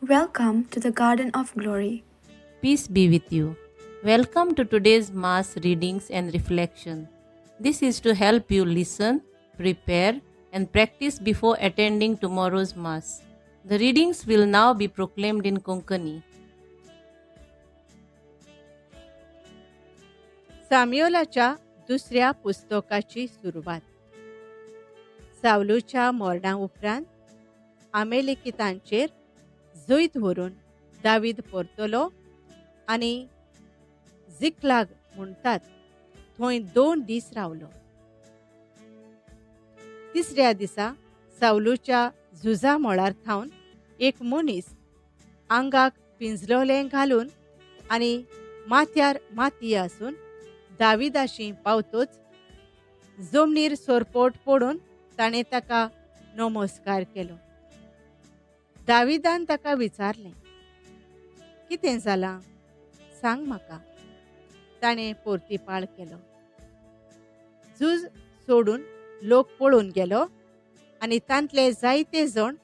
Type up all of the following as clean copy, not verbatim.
Welcome to the Garden of Glory. Peace be with you. Welcome to today's Mass readings and reflection. This is to help you listen, prepare, and practice before attending tomorrow's Mass. The readings will now be proclaimed in Konkani. साम्योलाच्या दुसऱ्या पुस्तकाची सुरवात. सावलूच्या मरणा उपरांत आमेलिकितांचेर जैत व्हरून दावीद परतलो आनी जिकलाग म्हणटात थंय 2 दीस रावलो. तिसऱ्या दिसा सावलूच्या झुजा मळार थावन एक मनीस आंगाक पिंजलोलें घालून आनी माथ्यार माती आसून दाविदाशी पावतोच जमनीर सोरपोट पडून ताणें ताका नमस्कार केलो. दाविदान ताका विचारलें, कितें जालां सांग म्हाका. ताणें पोर्तिपाळ केलो. झूज सोडून लोक पळून गेलो आनी तांतले जायते जण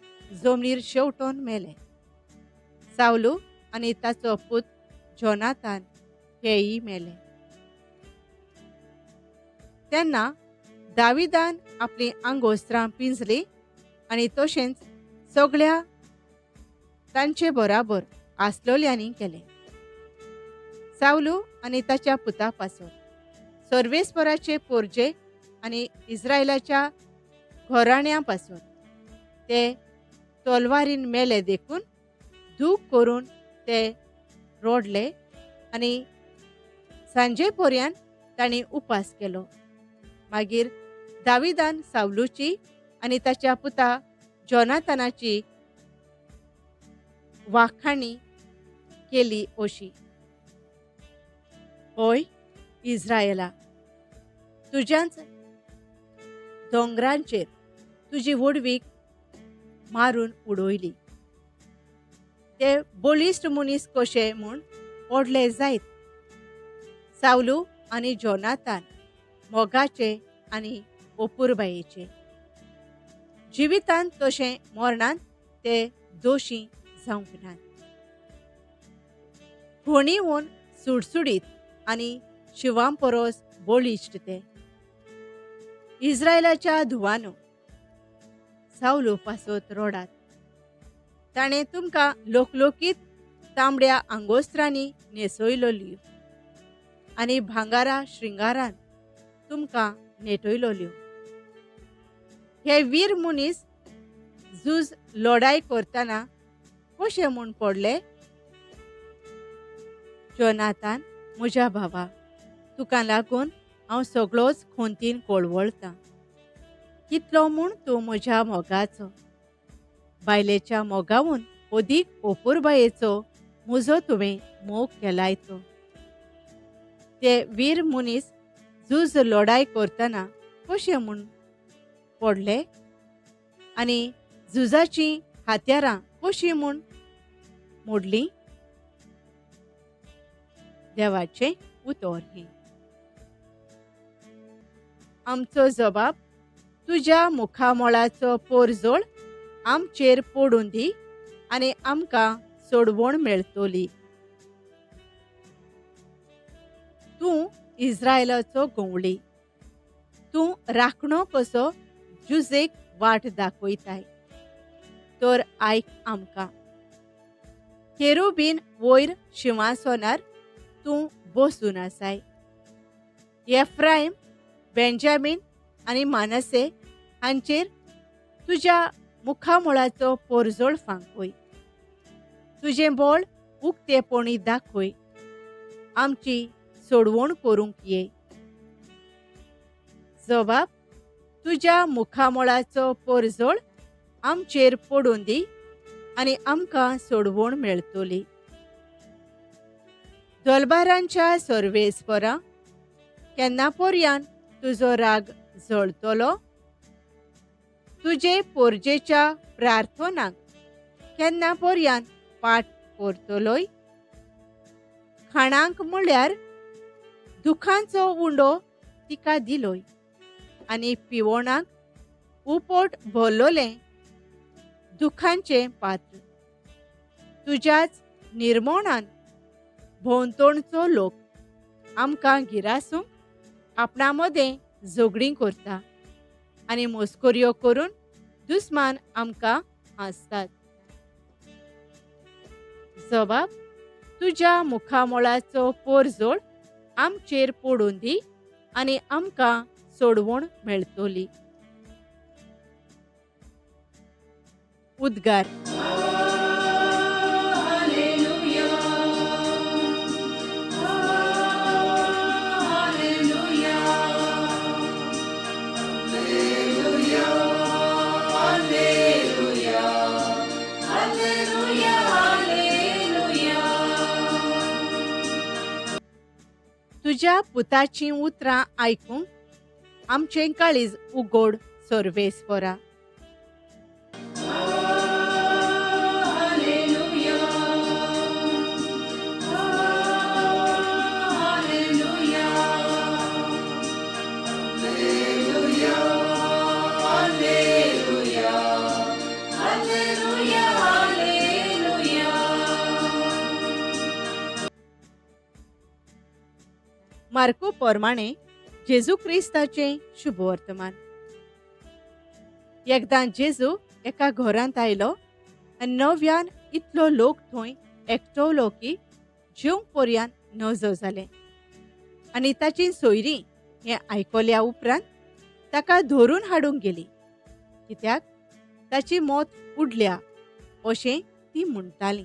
जमनीर शेवटून मेले. सावलू आनी ताचो पूत जोनातान हेय मेले. तेन्ना दाविदान आपलीं आंगोस्त्रां पिंजलीं आनी तशेंच सगळ्या तांचे बराबर आसलोल्यांनी केलें. सावलू आनी ताच्या पुता पासून सर्वेस्पराचे पोरजे आनी इस्रायलाच्या घराण्या पासून ते तलवारीन मेले देखून दूख करून ते रोडले आनी सांजे पर्यंत तांणी उपास केलो. मागीर दाविदान सावलूची आनी ताच्या पुता जोनातानाची वाखाणी केली अशी. होय इस्रायला, तुज्याच दोंगरांचेर तुजी व्हडवीक मारून उडयली. ते बळिश्ट मनीस कशे म्हूण पडले जायत. सावलू आनी जोनातान मोगाचे आनी अपुरबायेचे, जिवितांत तशें मरणांत ते दोशी जावंक नात. घोणीवन सुडसुडीत आनी शिवां परस बळिश्ट ते. इस्रायलाच्या धुवानो, सावलू पासत रोडात. ताणें तुमकां लोकलोकीत तांबड्या आंगोस्त्रांनी न्हेसयलोल्यो आनी भांगारा श्रृंगारान तुमकां नेटयलोल्यो. हे वीर मनीस झूज लढाय करतना कशें म्हूण पडले? जोनातान, म्हज्या भावा, तुका लागून हांव सगळोच खोंतीन कोळवळतां. कितलो म्हूण तूं म्हज्या मोगाचो, बायलेच्या मोगावून अदीक अपुरबायेचो म्हजो तुवें मोग केलाय तो. ते वीर मनीस झूज लढाय करतना कशें म्हूण पडले आनी झुजाचीं हात्यारां कशीं म्हूण मोडलीं? देवाचें उतर हें. आमचो जबाब तुज्या मुखामळाचो पोरजोळ आमचेर पडून दी आनी आमकां सोडवण मेळटली. तूं इस्रायलाचो गंवळी, तूं राखणो कसो जुजेक वाट दाखयताय. तर आयक आमकां. केरुबीन वयर शिंवासनार तूं बसून आसाय. एफ्रायम, बेंजामीन आनी मानसे हांचेर तुज्या मुखामळाचो पोरजोळ फांकय. तुजें बळ उक्तेपणी दाखय. आमची सोडवण करूंक ये. जबाब तुज्या मुखामळाचो पोरजोळ आमचेर पडून दी आनी आमकां सोडवण मेळटली. दलबारांच्या सर्वेस्परा, केन्ना पर्यान तुजो राग जळतलो? तुजे पोरजेच्या प्रार्थनाक केन्ना पर्यान पाठ करतलोय? खाणांक म्हळ्यार दुखांचो उंडो तिका दिलोय आनी पिवणाक उपट भरलोलें दुखांचें पात्र. तुज्याच निर्मोणान भोंवतणचो लोक आमकां गिरासूंक आपणा मदें झगडीं करता आनी मस्कऱ्यो करून दुस्मान आमकां हांसतात. जबाब तुज्या मुखामळाचो पोरजोळ आमचेर पडून दी आनी आमकां सोडवण मेळटली. उद्गार. तुज्या पुताचीं उतरां आयकूंक आमचें काळीज उगोड सर्वेस्परा. मार्को प्रमाणे जेजू क्रिस्ताचें शुभवर्तमान. एकदां जेजू एका घरांत आयलो आनी नव्यान इतलो लोक थंय एकटवलो की जेवंक पर्यान नजो जालें आनी ताची सोयरीं हें आयकल्या उपरांत ताका धरून हाडूंक गेली, कित्याक ताची मौत उडल्या अशें ती म्हणटाली.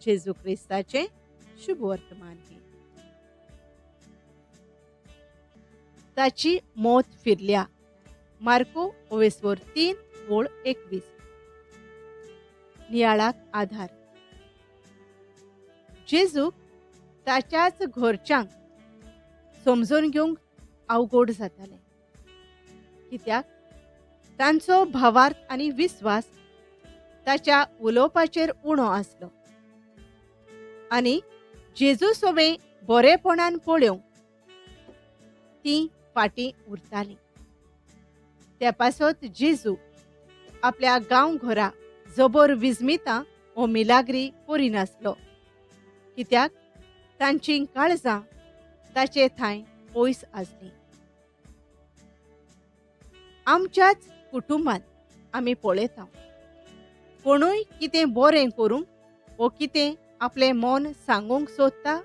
जेजू क्रिस्ताचें शुभवर्तमान. ताची मौत फिरल्या. मार्को ओवेस्वर 3:21. नियाळाक आधार. जेजूक ताच्याच घरच्यांक समजून घेवंक अवघड जातालें, कित्याक तांचो भावार्थ आनी विस्वास ताच्या उलोवपाचेर उणो आसलो आनी जेजू सोबे बरेपणान पळोवंक ती फाटीं उरताली. त्या पासत जेजू आपल्या गांव घरा जबर विजमितां ओ मिलाग्री करिनासलो, कित्याक तांची काळजां ताचे थांय पयस आसली. आमच्याच कुटुंबांत आमी पळयता, कोणूय कितें बरें करूंक वो कितें आपलें मन सांगूंक सोदता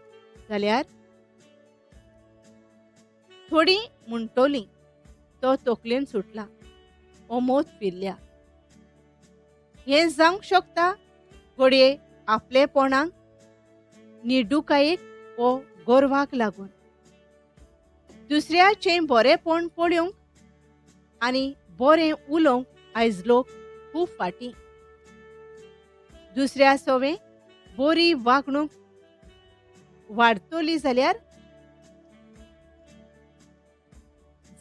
जाल्यार थोडी म्हणटली तो तकलेन सुटला ओ मोत फिरल्या. हें जावंक शकता घडये आपलेपणाक निडुकायेक वो गर्वाक लागून. दुसऱ्याचें बरेंपण पळोवंक आनी बरें उलोवंक आयज लोक खूब फाटीं. दुसऱ्या सवें बरी वागणूक वाडटली जाल्यार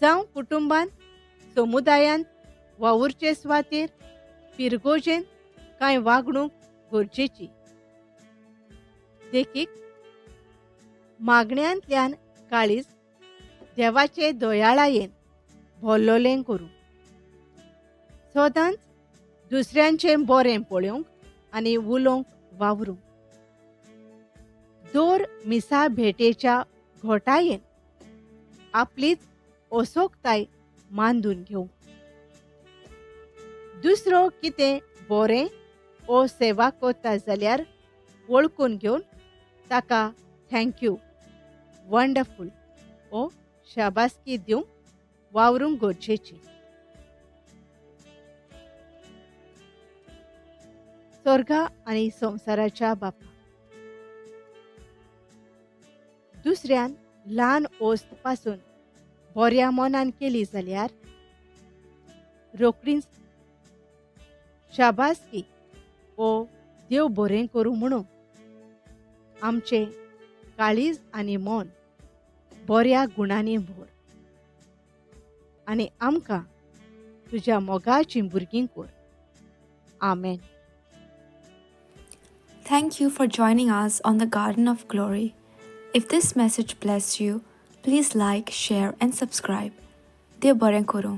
जावं कुटुंबांत, समुदायांत, वावुरचे सुवातेर, पिरगोजेन कांय वागणूक गरजेची. देखीक मागण्यांतल्यान काळीज देवाचे दयाळायेन भरलोलें करूं, सदांच दुसऱ्यांचें बरें पळोवंक आनी उलोवंक वावरूंक. दर मिसा भेटेच्या घोटायेन आपलीच असोकताय मांदून घेवंक. दुसरो कितें बरें ओ सेवा करता जाल्यार वळखून घेवन ताका thank you, वंडरफूल ओ शाबासकी दिवंक वावरूंक गरजेची. स्वर्गा आनी संवसाराच्या बापा, दुसऱ्यान ल्हान वस्त पासून बऱ्या मनान केली जाल्यार रोखडीच शाबासकी ओ देव बरें करूं म्हणून आमचें काळीज आनी मन बऱ्या गुणांनी भर आनी आमकां तुज्या मोगाचीं भुरगीं कर. आमेन. Thank you for joining us on the Garden of Glory. If this message blessed you, please like, share and subscribe. Dev बरें करूं.